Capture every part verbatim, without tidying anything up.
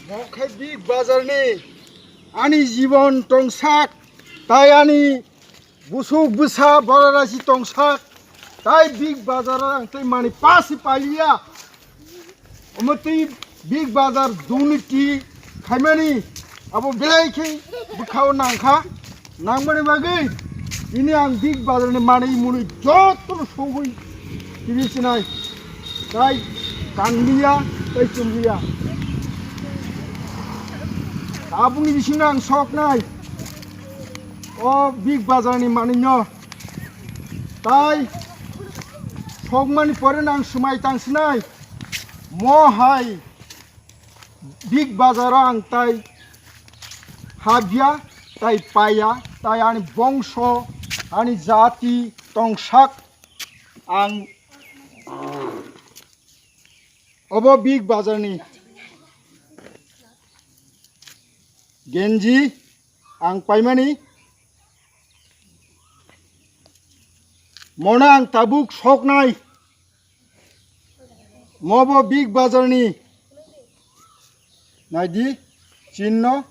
Bo khe Big Bazar ni ani jibon tongsak, tai ani busuk bwsa bororasi tongsak, tai Big Bazar o ang tei mani pasi paliya. Omo tei Big Bazar durniti khaimani abo belai khe bwkhao nangkha. Nangmani bagwi tini ang Big Bazar ni manwi mwnwi jotono sogwi tini sinai. Tai kanliya, tai chumliya. Tabukni bisingo ang soknai. O Big Bazar ni manwino. Tai sokmani pore ang swmai tangsinai. Mo hai Big Bazar o ang tai habya, tai paya, tai ani bongso, ani jati tongsak ang obo Big Bazar ni genji ang paimani. Mono ang tabuk soknai. Mobo Big Bazar ni. Naidi chinno.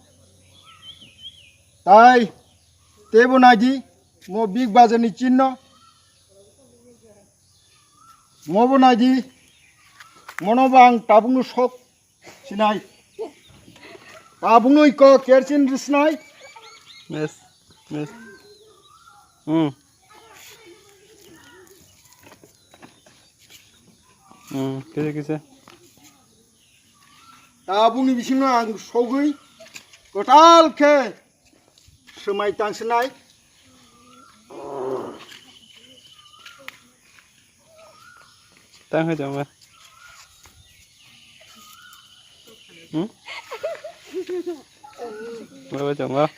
Tai tebo naidi mo Big Bazar ni chinno. Mobo naidi. Mono bang tabukno sok sinai. Tabukno iko kersin risnai. Yes. Yes. Hmm. Hmm, kisa kisa. Tabukni bisingo ang sogwi kwtal khe swmai tangsinai. Tang hai tong ba. Hmm? Ba ba tong ba.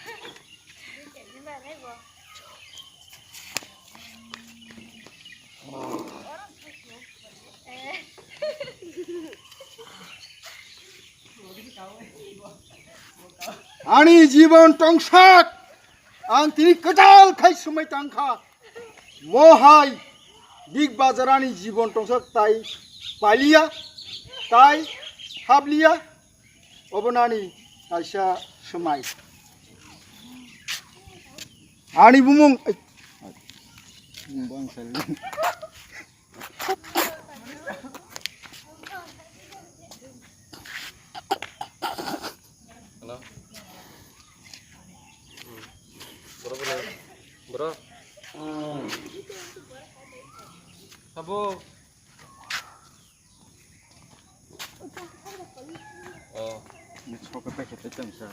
Ani jibon tongsak ang tini kwtal khai swmai tangkha. Mo hai Big Bazar ani jibon tongsak tai paliya, tai habliya, obo nani kaisa swmai. Ani bumung, bumung bang sal. Hello. Bro, bro. Bro. Sabo. Oh. Ni chok ta kete chang sa.